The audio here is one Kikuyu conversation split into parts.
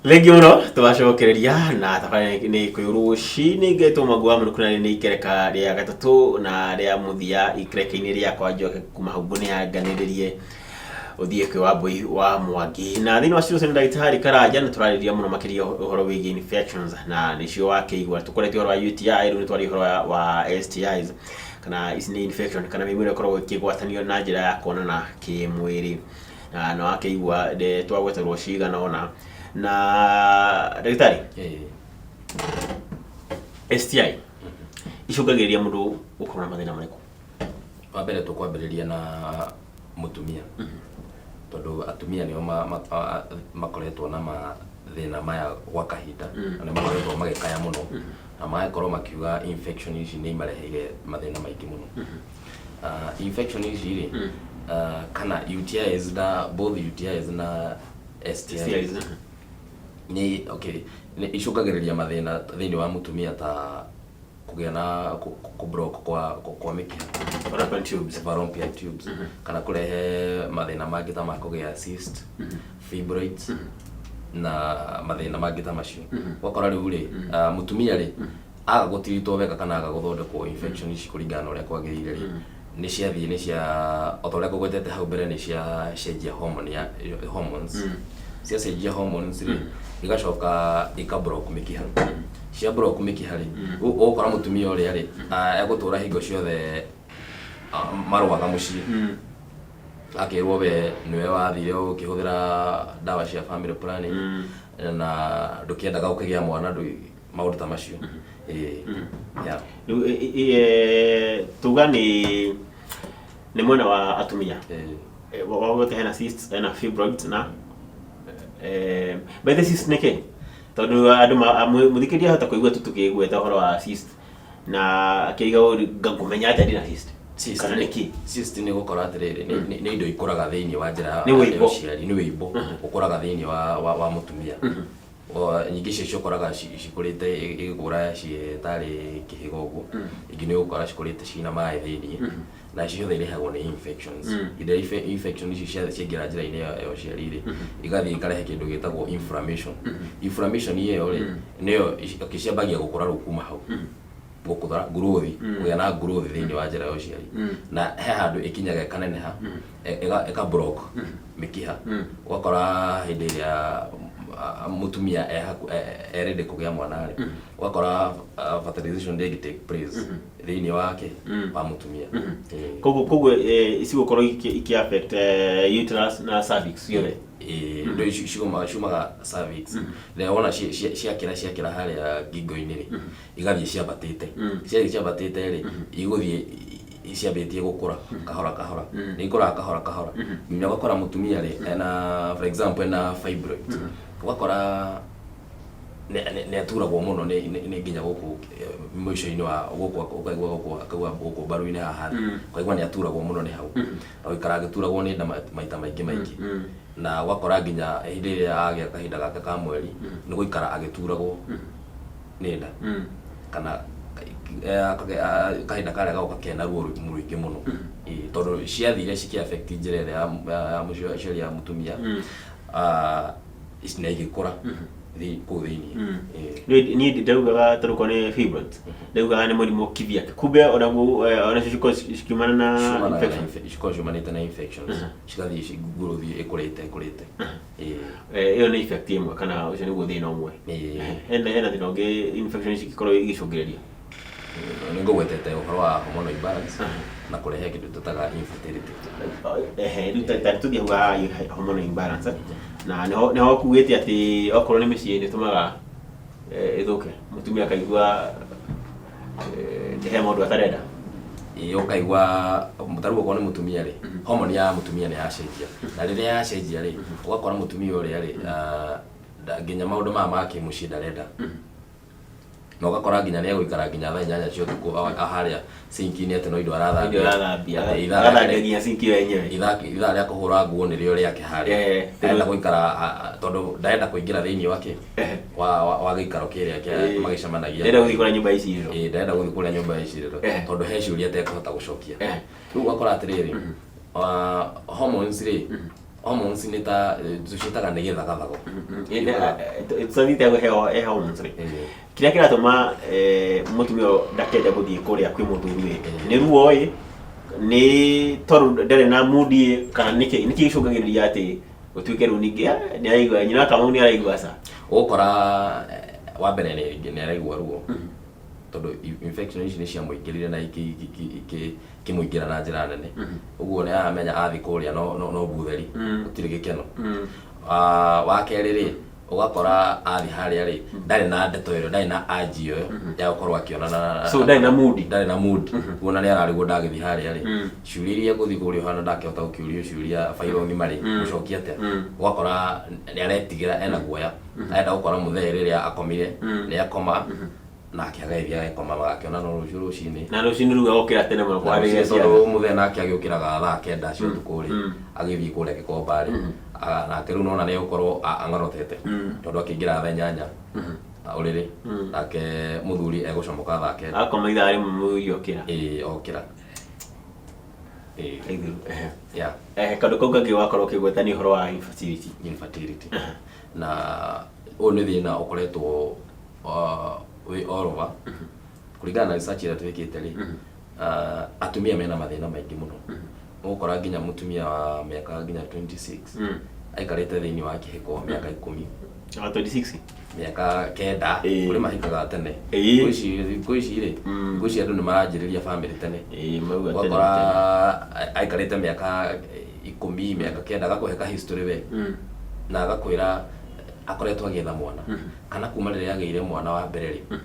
Thengiũ mũno twacokereria na tabarĩra nĩ kwĩ rũcinĩ ngetwo Mwangi wa Mũnũkũ na nĩ ikereka rĩa gatatũ na rĩa mũthia ikereka-inĩ rĩakwa njoke kuma hau ngũneanganĩrĩrie ũthiĩ kwĩ Wambũi wa Mwangi. Na thĩinĩ wa studio nĩ ndagĩtarĩ Karanja na tũrarĩrĩria mũno makĩria ũhoro wĩgiĩ infections na nĩcio wakĩigua tũkoretio ũhoro wa UTI, rĩu nĩ twaria ũhoro wa STIs kana ici nĩ infection kana mĩrimũ ĩrĩa ĩkoragwo ĩkĩgwatanio na njĩra ya kuonana kĩmwĩrĩ. Na nĩ wakĩigua twagweterwo cigana ũna na ndagĩtarĩ. STI icũngagĩrĩria mũndũ gũkorwo na mathĩna marĩkũ? Wa mbere tũkwambĩrĩria na mũtumia, tondũ atumia nĩo makoretwo na mathĩna maya gwa kahinda na nĩ makoretwo magĩkaya mũno na magakorwo makiuga infection ici nĩ imareheire mathĩna maingĩ mũno. Infection ici rĩ, kana UTIs, na both UTIs na STIs, STIs, nĩ okay, nĩ icũngagĩrĩria mathĩna thĩinĩ wa mũtumia ta kũgĩa na kũ block kwa mĩkiha. Fallopian tubes. Fallopian tubes, kana kũrehe mathĩna mangĩ ta ma kũgĩa cyst, fibroids na mathĩna mangĩ ta macio. Ũgakora rĩu rĩ, mũtumia rĩ, aga gũtiritwo wega kana aga gũthondekwo infection ici kũringana na ũrĩa kwagĩrĩire rĩ, nĩ ciathiĩ nĩ cia o ta ũrĩa ngũgwetete hau mbere, nĩ cia cenjia hormone ya hormones. Ciacenjia hormones rĩ, igacoka ika block mĩkiha. Cia block mĩkiha rĩ, ũgũkora mũtumia ũrĩa rĩ, egũtũra hingo ciothe marũaga mũciĩ, akĩrwo we nĩwe wathire ũkĩhũthĩra ndawa cia family planning na ndũkĩendaga ũkĩgĩa mwana, maũndũ ta macio. Ĩĩ, yeah. Rĩu tuga nĩ mwena wa atumia. Wagwete hena cysts, hena fibroids na by the cyst nĩ kĩ? Tondũ andũ mũthikĩrĩria ahota kũigua tu tũkĩgweta ũhoro wa cyst na akĩiga ngũmenya atĩa ndĩna cyst? Cyst Kana nĩ kĩ? Cyst nĩ gũkora atĩrĩrĩ, nĩ indo ikũraga thĩinĩ wa njĩra Nĩ ya wũimbo. ũciari. Nĩ wũimbo ũkũraga thĩinĩ wa mũtumia. Nyingĩ cio ciũkoraga cikũrĩte igĩkũra ciĩ tarĩ kĩhiga ũguo, ingĩ nĩ ũgũkora cikũrĩte ciĩna maĩ thĩinĩ, na ciothe irehagwo nĩ infections. Hĩndĩ ĩrĩa infection icio ciaingĩra njĩra-inĩ ya ũciari rĩ, igathiĩ ikarehe kĩndũ gĩtagwo inflammation. Inflammation ĩyo rĩ, nĩyo okay, ciambagia gũkũra rĩu kuma hau gũkũra growth, kũgĩa na growth thĩinĩ wa njĩra ya ũciari, na he handũ ĩkinyaga ĩkaneneha, ĩka block mĩkiha. Ũgakora hĩndĩ ĩrĩa mũtumia e ready kũgĩa mwana rĩ, ũgakora fertilization ndĩngĩ take place thĩinĩ wake wa mũtumia. Ĩĩ. Koguo ici gũkorwo iki affect uterus na cervix ciothe? Ĩĩ, indo ici ciumaga cervix. Rĩrĩa wona ciakĩra harĩa ngingo-inĩ rĩ, igathiĩ ciambatĩte. Ciathiĩ ciambatĩte rĩ, igũthiĩ ciambĩtie gũkũra kahora kahora, nĩ ikũraga kahora kahora nginya ũgakora mũtumia rĩ, ena, for example, ena fibroid, ũgakora nĩ aturagwo mũno nĩ nginya gũkũ mũico-inĩ wa gũkũ, ũkaigua gũkũ, akaigua gũkũ mbaru-inĩ haha thĩ, ũkaigua nĩ aturagwo mũno nĩ hau na gũikara agĩturagwo nĩ nda maita maingĩ maingĩ, na ũgakora nginya hĩndĩ ĩrĩa agĩa kahinda gake ka mweri nĩ gũikara agĩturagwo nĩ nda kana kahinda karĩa gagoka kena ruo rũingĩ mũno. Ĩĩ, tondũ ciathire cikĩ affect njĩra ĩrĩa ya mũciari ya mũtumia, ici na igĩkũra kũu thĩinĩ. Ĩĩ. Niĩ ndaugaga tondũ korwo nĩ fibroids, ndaugaga nĩ mũrimũ kivyake, kumbe onaguo onacio cikorwo cikiumana na Ciumanaga na infection. Cikoragwo ciumanĩte na infections, cigathiĩ growth ĩkũrĩte ĩkũrĩte. Ĩĩ. Ĩyo nĩ effect ĩmwe kana ũcio nĩguo thĩna ũmwe. Ĩĩ. Hena thĩna ũngĩ infection ici ingĩkorwo igĩcũngĩrĩria? Nĩ ngũgwetete ũhoro wa hormonal imbalance na kũrehe kĩndũ tũtaga infertility. Ehe, rĩu ta tũthiĩ hau ha hormonal imbalance, na nĩho kugĩte atĩ okorwo nĩ mĩciĩ nĩ ĩtũmaga ĩthũke, mũtumia akaigua he maũndũ atarenda. Ĩĩ, ũkaigua ta rĩu okorwo nĩ mũtumia rĩ, hormone ya mũtumia nĩ yacenjia, na rĩrĩa yacenjia rĩ, ũgakora mũtumia ũrĩa rĩ, nginya maũndũ maya ma kĩmũciĩ ndarenda, na ũgakora nginya nĩ egũikara nginya thaa 8 cia ũtukũ harĩa sinki-inĩ atĩ no indo arathambia. Indo arathambia. Atĩ Agathambia nginya sinki yo yenyewe. Ithaa rĩa kũhũra nguo nĩrĩo rĩake harĩa. Arenda gũikara tondũ ndarenda kũingĩra thĩinĩ wa kĩ wa gĩikaro kĩrĩa kĩa magĩcemanagia. Ndĩrenda gũthiĩ kũrĩa nyũmba ya icirĩro. Ĩĩ, ndarenda gũthiĩ kũrĩa nyũmba ya icirĩro tondũ he ciũria atekũhota gũcokia. Rĩu ũgakora atĩrĩrĩ, hormones rĩ Hormones nĩ ta tũciĩtaga nĩ gĩthagathago. Tũthiĩte kũheo hormones rĩ, kĩrĩa kĩratũma mũtumia ũyũ ndakende gũthiĩ kũrĩa kwĩ mũthuri rĩ, nĩ ruo ĩ, nĩ tondũ ndarĩ na mood ĩ, kana nĩkĩ nĩkĩ gĩcũngagĩrĩria atĩ gũtuĩke rĩu ningĩ nĩ araigua nyina wa Kamau nĩ araigua ca? Ũgũkora wa mbere nĩ araigua ruo tondũ infection ici nĩ ciamũingĩrire na ikĩmũingĩra na njĩra nene, ũguo nĩ aramenya athiĩ kũrĩa no butheri, gũtirĩ gĩkeno. Wa kerĩ rĩ, ũgakora athiĩ harĩa rĩ, ndarĩ na ndeto ĩyo, ndarĩ na urge ĩyo ya gũkorwo akĩonana. So ndarĩ na mood. Ndarĩ na mood, kuona nĩ ararigwo ndagĩthiĩ harĩa rĩ, ciũria iria egũthiĩ kũrĩa ũhana ndakĩhota gũkĩũrio ciũria bairo ng'ima rĩ, gũcokia atĩa? Ũgakora nĩ aretigĩra, ena guoya, arenda gũkora mũthee rĩrĩa akomire, nĩ akoma nake agagĩthiĩ agakoma, magakĩonana rũciũ rũcinĩ. Na rũcinĩ rĩu agokĩra tene mũno kwarĩria ciana. Tondũ mũthee nake agĩũkĩraga thaa 9 cia ũtukũ rĩ, agĩthiĩ kũrĩa Gĩkomba rĩ, nake rĩu nona nĩ egũkorwo ang'orotete, tondũ akĩingĩra thaa 8 ũrĩrĩ, nake mũthuri egũcomoka thaa 9. Akoma ithaa 1 mũthuri okĩra. Ĩĩ, okĩra. Ĩĩ. Aithiru. Yeah. Kaũndũ kau kangĩ wakorwo ũkĩgweta nĩ ũhoro wa infertility. Infertility, na ũyũ nĩ thĩna ũkoretwo wĩ all over. Kũringana na research ĩrĩa twĩkĩte rĩ, atumia mena mathĩna maingĩ mũno. Ũgũkora nginya mũtumia wa mĩaka nginya 26 aikarĩte thĩinĩ wa kĩhiko mĩaka 10. Wa 26? Mĩaka 9. Kũrĩ mahikaga tene. Thikũ ici rĩ, thikũ ici andũ nĩ maranjĩrĩria family tene. Ĩĩ, mauga tene. Ũgakora aikarĩte mĩaka 10, mĩaka 9, agakũhe ka history we, na agakwĩra akoretwo agĩetha mwana, kana kuma rĩrĩa agĩire mwana wa mbere rĩ,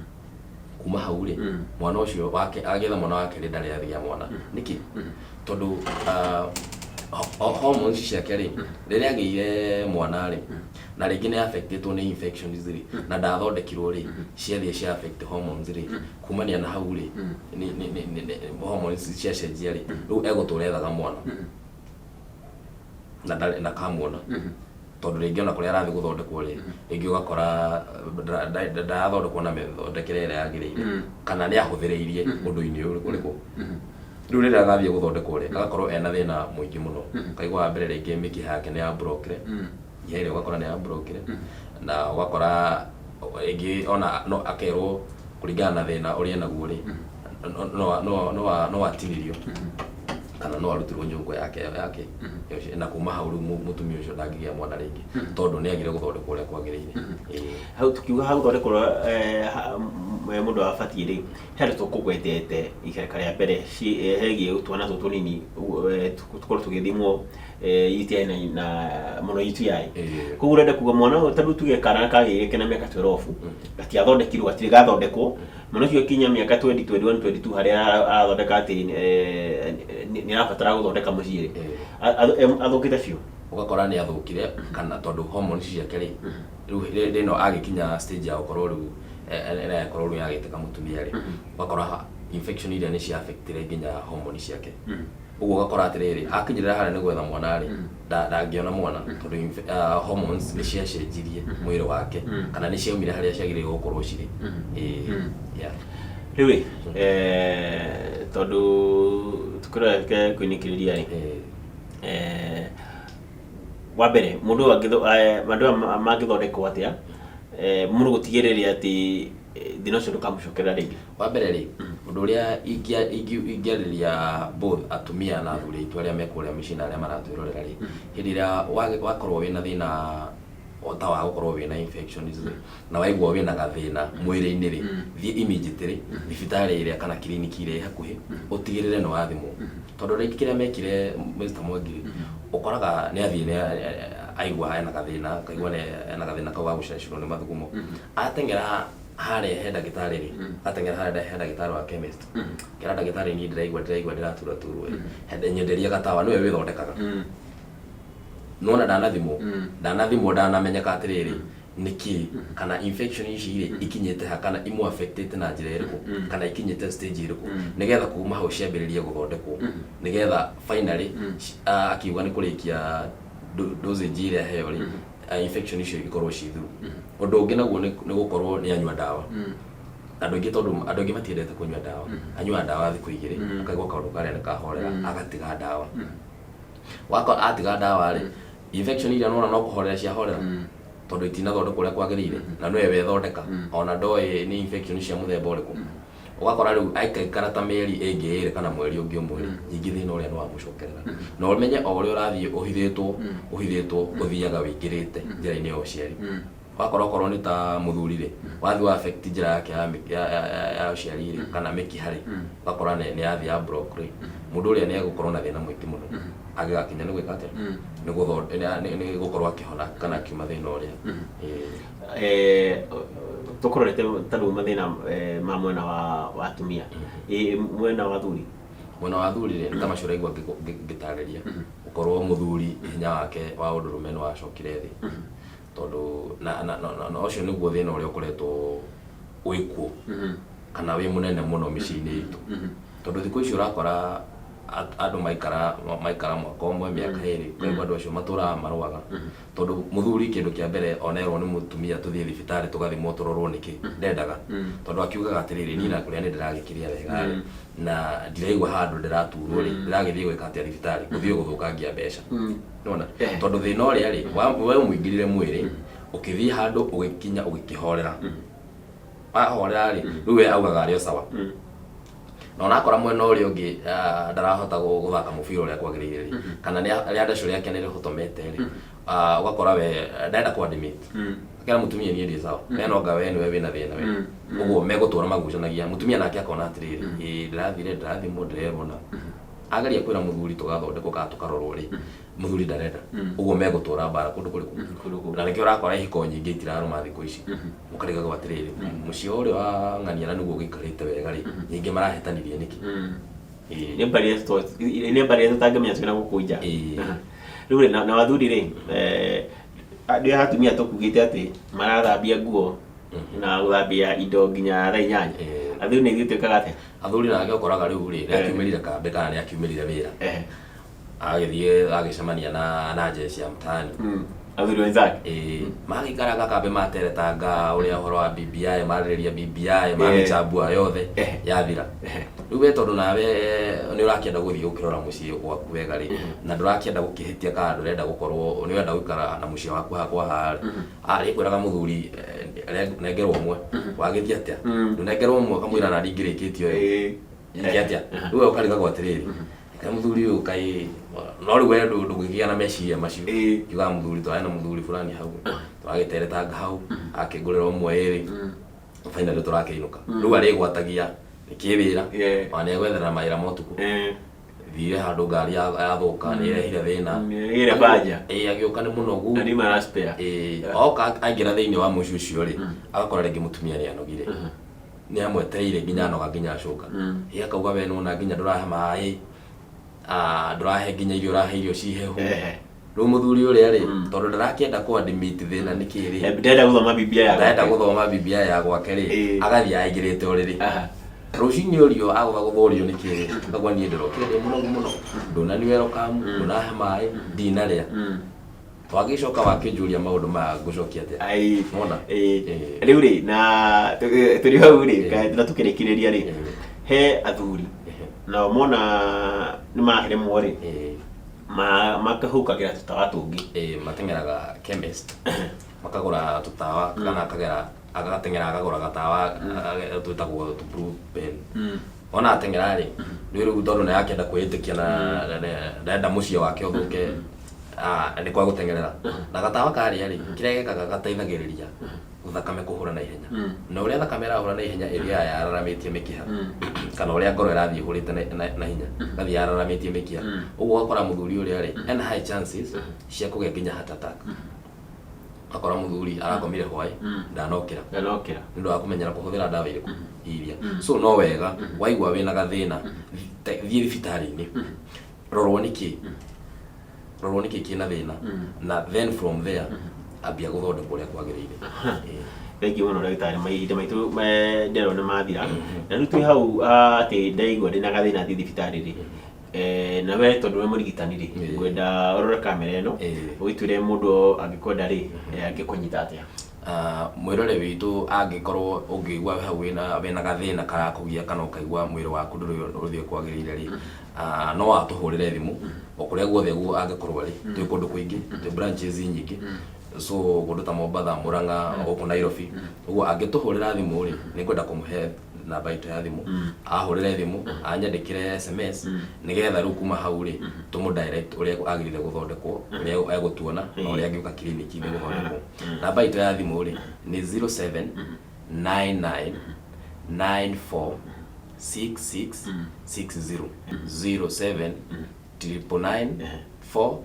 kuma hau rĩ, mwana ũcio wake agĩetha mwana wa kerĩ ndarĩ agĩa mwana. Nĩkĩ? Tondũ hormones ciake rĩ, rĩrĩa agĩire mwana rĩ, na rĩngĩ nĩ affectĩtwo nĩ infections rĩ, na ndathondekirwo rĩ, ciathiĩ cia affect hormones rĩ, kumania na hau rĩ, hormones ciacenjia rĩ, rĩu egũtũra ethaga mwana na ndarĩ na kamuona, tondũ rĩngĩ ona kũrĩa arathiĩ gũthondekwo rĩ, rĩngĩ ũgakora ndarathondekwo na mĩthondekere ĩrĩa yagĩrĩire, kana nĩ ahũthĩrĩirie ũndũ-inĩ ũrĩkũ. Rĩu rĩrĩa agathiĩ gũthondekwo rĩ, agakorwo ena thĩna mũingĩ mũno. Ũkaigua wa mbere rĩngĩ mĩkiha yake nĩ ya blockire, mĩkiha ĩrĩa ũgakora nĩ ya blockire, na ũgakora rĩngĩ ona no akerwo kũringana na thĩna ũrĩa enaguo rĩ, no atinĩrio kana no arutirwo nyũngũ yake, na kuma hau rĩu mũtumia ũcio ndangĩgĩa mwana rĩngĩ, tondũ nĩ agire gũthondekwo ũrĩa kwagĩrĩire. Ĩĩ. Hau tukiuga ha gũthondekwo mũndũ abatiĩ rĩ, he andũ tũkũgwetete ikereka rĩa mbere hegiĩ twana tũtũ tũnini, tũkorwo tũgĩthimwo UTI na mũno UTI. Koguo ũrenda kuga mwana ũyũ, ta rĩu tuge kana kagĩire kena mĩaka 12, gatiathondekirwo, gatirĩ gathondekwo, mwana ũcio akinya mĩaka 20, 21, 22, harĩa arathondeka atĩ nĩ arabatara gũthondeka mũciĩ rĩ, athũkĩte biũ. Ũgakora nĩ athũkire, kana tondũ hormones ciake rĩ, rĩu rĩno agĩkinya stage ya gũkorwo rĩu ĩrakorwo rĩu yagĩtĩka mũtumia rĩ, ũgakora infection iria nĩ cia affectire nginya hormone ciake. Ũguo ũgakora atĩrĩrĩ, akinyĩrĩra harĩa nĩ gwetha mwana rĩ, ndangĩona mwana, tondũ hormones nĩ ciacenjirie mwĩrĩ wake, kana nĩ ciaumire harĩa ciagĩrĩirwo gũkorwo cirĩ. Ĩĩ, yeah. Rĩu rĩ, tondũ tũkĩrorete kwĩnĩkĩrĩria rĩ, wa mbere mũndũ ũyũ andũ aya mangĩthondekwo atĩa, mũndũ gũtigĩrĩria atĩ thĩna ũcio ndũkamũcokerera rĩngĩ? Wa mbere rĩ, ũndũ ũrĩa ingĩarĩria both atumia na athuri aitũ arĩa me kũrĩa mĩciĩ na arĩa maratwĩrorera rĩ, hĩndĩ ĩrĩa wakorwo wĩna thĩna o ta wa gũkorwo wĩna infections rĩ, na waigua wĩna gathĩna mwĩrĩ-inĩ rĩ, thiĩ immediately thibitarĩ ĩrĩa kana kiriniki ĩrĩa ĩ hakuhĩ, ũtigĩrĩre nĩ wathimwo, tondũ rĩngĩ kĩrĩa mekire Mr. Mwangi rĩ, ũkoraga nĩ athiĩ nĩ aigua ena gathĩna, akaigua nĩ ena gathĩna kau ga gũcecũrwo nĩ mathugumo, ateng'era harĩa he ndagĩtarĩ rĩ, ateng'era harĩa he ndagĩtarĩ wa chemist, kĩra ndagĩtarĩ, "Niĩ ndĩraigua ndĩraturaturwo ĩ, nyenderia gatawa." Nĩwe wĩthondekaga, nona ndanathimwo, ndanathimwo, ndanamenyeka atĩrĩrĩ nĩkĩ, kana infection ici rĩ ikinyĩte ha, kana imũ affectĩte na njĩra ĩrĩkũ, kana ikinyĩte stage ĩrĩkũ, nĩgetha kuma hau ciambĩrĩrie gũthondekwo, nĩgetha finally akiuga nĩ kũrĩkia dosage ĩrĩa aheo rĩ, infection icio ikorwo ci through. Ũndũ ũngĩ naguo nĩ gũkorwo nĩ anyua ndawa. Andũ aingĩ, tondũ andũ aingĩ matiendete kũnyua ndawa, anyuaga ndawa thikũ 2, akaigua kaũndũ karĩa nĩ kahorera, agatiga ndawa. Wakora atiga ndawa rĩ, Infection iria nona no kũhorera ciahorera, tondũ itinathondekwo ũrĩa kwagĩrĩire na nĩwe wethondeka, ona ndoĩ nĩ infection cia mũthemba ũrĩkũ. Ũgakora rĩu aikaikara ta mĩeri ĩngĩ ĩrĩ kana mweri ũngĩ ũmwe rĩ, ningĩ thĩna ũrĩa nĩ wamũcokerera. Na ũmenye o ũrĩa ũrathiĩ ũhithĩtwo ũhithĩtwo, ũthiaga wĩingĩrĩte njĩra-inĩ ya ũciari. Ũgakora okorwo nĩ ta mũthuri rĩ, wathiĩ wa affect njĩra yake ya ũciari rĩ, kana mĩkiha rĩ, ũgakora nĩ yathiĩ ya block rĩ, mũndũ ũrĩa nĩ egũkorwo na thĩna mũingĩ mũno agĩgakinya nĩ gwĩka atĩa, nĩ gũkorwo akĩhona kana akiuma thĩna ũrĩa. Ĩĩ. Tũkũrorete ta rĩu mathĩna ma mwena wa atumia. Ĩ mwena wa athuri? Mwena wa athuri rĩ, nĩ ta macio ũraigua ngĩtarĩria, gũkorwo mũthuri hinya wake wa ũndũrũme nĩ wacokire thĩ, tondũ na ũcio nĩguo thĩna ũrĩa ũkoretwo wĩkuo kana wĩ mũnene mũno mĩciĩ-inĩ itũ, tondũ thikũ ici ũrakora andũ maikara mwaka ũmwe, mĩaka 2, ũkaigua andũ acio matũraga marũaga, tondũ mũthuri kĩndũ kĩa mbere onerwo nĩ mũtumia tũthiĩ thibitarĩ tũgathimwo tũrorwo nĩkĩ, ndendaga, tondũ akiugaga atĩrĩrĩ, niĩ na kũrĩa nĩ ndĩragĩkĩrĩa wega rĩ, na ndiraigua handũ ndĩraturwo rĩ, ndĩragĩthiĩ gwĩka atĩa thibitarĩ, gũthiĩ gũthũkangia mbeca? Nĩwona? Tondũ thĩna ũrĩa rĩ, we ũmũingĩrire mwĩrĩ, ũkĩthiĩ handũ ũgĩkinya ũgĩkĩhorera, wahorera rĩ, rĩu we augaga arĩ o sawa. Na onakora mwena ũrĩa ũngĩ ndarahota gũthaka mũbira ũrĩa kwagĩrĩire rĩ, kana rĩandacu rĩake nĩ rĩhotomete rĩ, ũgakora we ndarenda kũ admit, akera mũtumia, "Niĩ ndĩ sawa, we no anga we nĩwe wĩna thĩna we." Ũguo megũtũra magucanagia. Mũtumia nake akona atĩrĩrĩ, ĩĩ ndĩrathire ndĩrathimwo ndĩrerwo, na ageria kwĩra mũthuri tũgathondekwo kana tũkarorwo rĩ, mũthuri ndarenda. Ũguo megũtũra mbara kũndũ kũrĩkũ? Kũndũ kũu. Na nĩkĩo ũrakora ihiko nyingĩ itirarũma thikũ ici. Mũkarigagwo atĩrĩrĩ, mũciĩ ũrĩa wa ng'ania na nĩguo ũgĩikarĩte wega rĩ, ningĩ marahĩtanirie nĩkĩ? Ĩĩ. Nĩ mbarĩ iria tũtangĩmenya twĩna gũkũ nja. Rĩu rĩ, na athuri rĩ, andũ a atumia tũkugĩte atĩ marathambia nguo na gũthambia indo nginya thaa 8. Athuri nĩ ithuĩ twĩkaga atĩa? Athuri nake ũkoraga rĩu rĩ, nĩ akiumĩrire kambĩ kana nĩ akiumĩrire wĩra, agĩthiĩ agĩcemania na jeshi ya mtaani. Athuri wenzake. Ĩĩ, magĩikaraga kambĩ materetanga ũrĩa ũhoro wa BBI, marĩrĩria BBI, mamĩchambua yothe, yathira. Rĩu we tondũ nawe nĩ ũrakĩenda gũthiĩ gũkĩrora mũciĩ gwaku wega rĩ, na ndũrakĩenda gũkĩhĩtia kana ndũrenda gũkorwo nĩ ũrenda gũikara na mũciĩ waku haha kwa haha rĩ, arĩkwĩraga mũthuri, "Nengerwo ũmwe." Wagĩthiĩ atĩa? Ndũnengerwo ũmwe, ũkamwĩra na ndingĩrĩkĩtie ũyũ. Ĩke atĩa? Rĩu we ũkarigagwo atĩrĩrĩ, kaĩ mũthuri ũyũ kaĩ, no rĩu we ndũngĩgĩa na meciria macio. Kiugaga mũthuri twarĩ na mũthuri fulani hau, tũragĩteretanga hau, akĩngũrĩra ũmwe ĩrĩ, finally tũrakĩinũka. Rĩu arĩgwatagia nĩkĩ wĩra, ona nĩ egwethera mawĩra ma ũtukũ. Thire handũ ngari yathũka, nĩ ĩrehire thĩna. Ĩgĩre banja. Ĩĩ, agĩũka nĩ mũnogu. Na nĩ mara spare. Ĩĩ, oka aingĩra thĩinĩ wa mũciĩ ũcio rĩ, agakora rĩngĩ mũtumia nĩ anogire, nĩ amwetereire nginya anoga nginya acoka. Ĩ akauga, "We nona nginya ndũrahe maĩ, ndũrahe nginya irio, ũrahe irio ci hehu." Rĩu mũthuri ũrĩa rĩ, tondũ ndarakĩenda kũ admit thĩna nĩ kĩ rĩ, Ndĩrenda gũthoma BBI ya ndarenda gwake. Gũthoma BBI ya gwake rĩ, agathiĩ aingĩrĩte ũrĩrĩ. Rũcinĩ ũrio agũka gũthũrio nĩ kĩ rĩ, akauga, "Niĩ ndĩrokire ndĩ mũnogu mũno, ndũnani welcome, ndũnahe maĩ, ndinarĩa." Wagĩcoka wakĩnjũria maũndũ maya, ngũcokia atĩa? Ai. Wona? Ĩĩ. Rĩu rĩ, na tũrĩ hau rĩ, na tũkĩrĩkĩrĩria rĩ, he athuri nao mona nĩ mararemwo rĩ, makahukagĩra tũtawa tũngĩ. Ĩĩ, mateng'eraga chemist makagũra tũtawa, kana akagera agateng'era akagũra gatawa twĩtagwo tũ blue pen. Ona ateng'era rĩ, rĩu tondũ nĩ akĩenda kwĩĩtĩkia na ndarenda mũciĩ wake ũthũke, nĩ kwa gũteng'erera na gatawa karĩa rĩ, kĩrĩa gekaga gateithagĩrĩria thakame kũhũra na ihenya, na ũrĩa thakame ĩrahũra na ihenya ĩrĩa yararamĩtie mĩkiha, kana ũrĩa ngoro ĩrathiĩ ĩhũrĩte na hinya, gathiĩ yararamĩtie mĩkiha. Ũguo ũgakora mũthuri ũrĩa rĩ, ena high chances cia kũgĩa nginya heart attack. Akora mũthuri arakomire hwaĩ, ndanokĩra. Ndanokĩra. Nĩ ũndũ wa kũmenyera kũhũthĩra ndawa irĩkũ? Iria. So no wega waigua wĩna gathĩna, thiĩ thibitarĩ-inĩ, rorwo nĩkĩ, rorwo nĩkĩ kĩna thĩna, na then from there ambia gũthondekwo ũrĩa kwagĩrĩire. Ĩĩ. Thengiũ mũno ndagĩtarĩ, mahinda maitũ nderwo nĩ mathira. Na rĩu twĩ hau, atĩ ndaigua ndĩna gathĩna thiĩ thibitarĩ rĩ, na we tondũ we mũrigitani rĩ, ngwenda ũrore kamera ĩno, ũgĩtwĩre mũndũ angĩkwenda rĩ, angĩkũnyita atĩa? Mwĩrore witũ, angĩkorwo ũngĩigua hau wĩna gathĩna karakũgia kana ũkaigua mwĩrĩ waku ndũrĩ ũrĩthiĩ kwagĩrĩire rĩ, no atũhũrĩre thimũ o kũrĩa guothe guo angĩkorwo arĩ. Twĩ kũndũ kũingĩ, twĩ branches nyingĩ, so kũndũ ta Mombatha, Murang'a, gũkũ Nairobi. Ũguo angĩtũhũrĩra thimũ rĩ, nĩ ngwenda kũmũhe namba itũ ya thimũ, ahũrĩre thimũ, anyandĩkĩre SMS, nĩgetha rĩu kuma hau rĩ, tũmũ direct ũrĩa agĩrĩire gũthondekwo, ũrĩa egũtuona na ũrĩa angĩũka kiriniki-inĩ gũthondekwo. Namba itũ ya thimũ rĩ, nĩ 0799 94 66 60, 07 999 4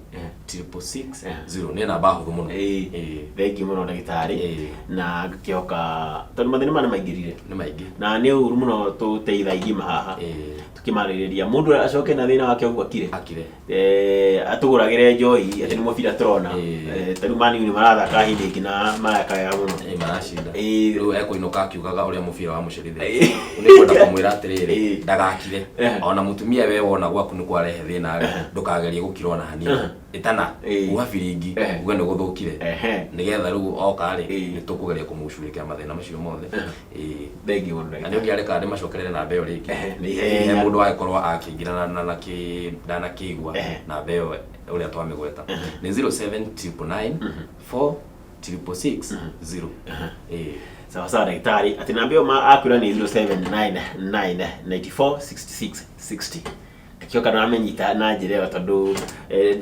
666 0. Nĩ namba hũthũ mũno. Ĩĩ. Thengiũ mũno, ndagĩtarĩ. Na ngakĩhoka tondũ mathĩna maya nĩ maingĩrire Nĩ maingĩ. Na nĩ ũru mũno tũteitha igima haha tukĩmarĩrĩria, mũndũ acoke na thĩna wake ũguo akire. Akire. Atũgũragĩre njohi atĩ nĩ mũbira tũrona. Ta rĩu Man U nĩ marathaka hĩndĩ ĩngĩ na maraka wega mũno. Ĩĩ, maracinda. Rĩu ekũinũka akiugaga ũrĩa mũbira wa mũcerithia. Nĩ kwenda kũmwĩra atĩrĩrĩ, ndagakire. Ona mũtumia, we wona gwaku nĩ kwarehe thĩna rĩ, ndũkagerie gũkira ona hanini. Ĩtana, huha biringi, uge nĩ gũthũkire, nĩgetha rĩu oka rĩ, nĩ tũkũgeria kũmũcurĩkĩra mathĩna macio mothe. Ĩĩ. Thengiũ mũno. Na nĩ ũngĩareka ndĩmacokerere namba ĩyo rĩngĩ. Nĩ ihenya. He mũndũ agĩkorwo akĩingĩra na ndanakĩigua namba ĩyo ũrĩa twamĩgweta, nĩ 0799 4 666 0. Ĩĩ. Sawa sawa, ndagĩtarĩ. Atĩ namba ĩyo akwĩra nĩ 0799 94 66 60. Ngakĩhoka nĩwamenyita na njĩra ĩyo, tondũ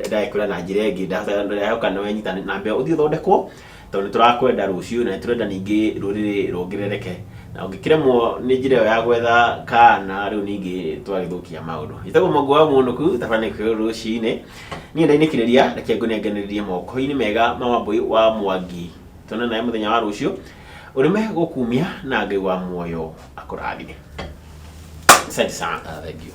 ndagĩkwĩra na njĩra ĩngĩ ndahoka nĩwenyita namba ĩyo ũthiĩ ũthondekwo, tondũ nĩtũrakwenda rũciũ na nĩtũrenda ningĩ rũrĩrĩ ruongerereke, na ũngĩkĩremwo nĩ njĩra ĩyo ya gwetha kana rĩu ningĩ twagĩthũkia maũndũ. Njĩtagwo Mwangu wa Mũnũku, tabarĩra rũcinĩ. Niĩ ndainĩkĩrĩria, reke ngũnenganĩrĩrie moko-inĩ mega ma Wambũi wa Mwangi. Tuonane nawe mũthenya wa rũciũ, ũrĩme gũkumia na Ngai wa muoyo akũrathime. Asante sana. Ah, thank you.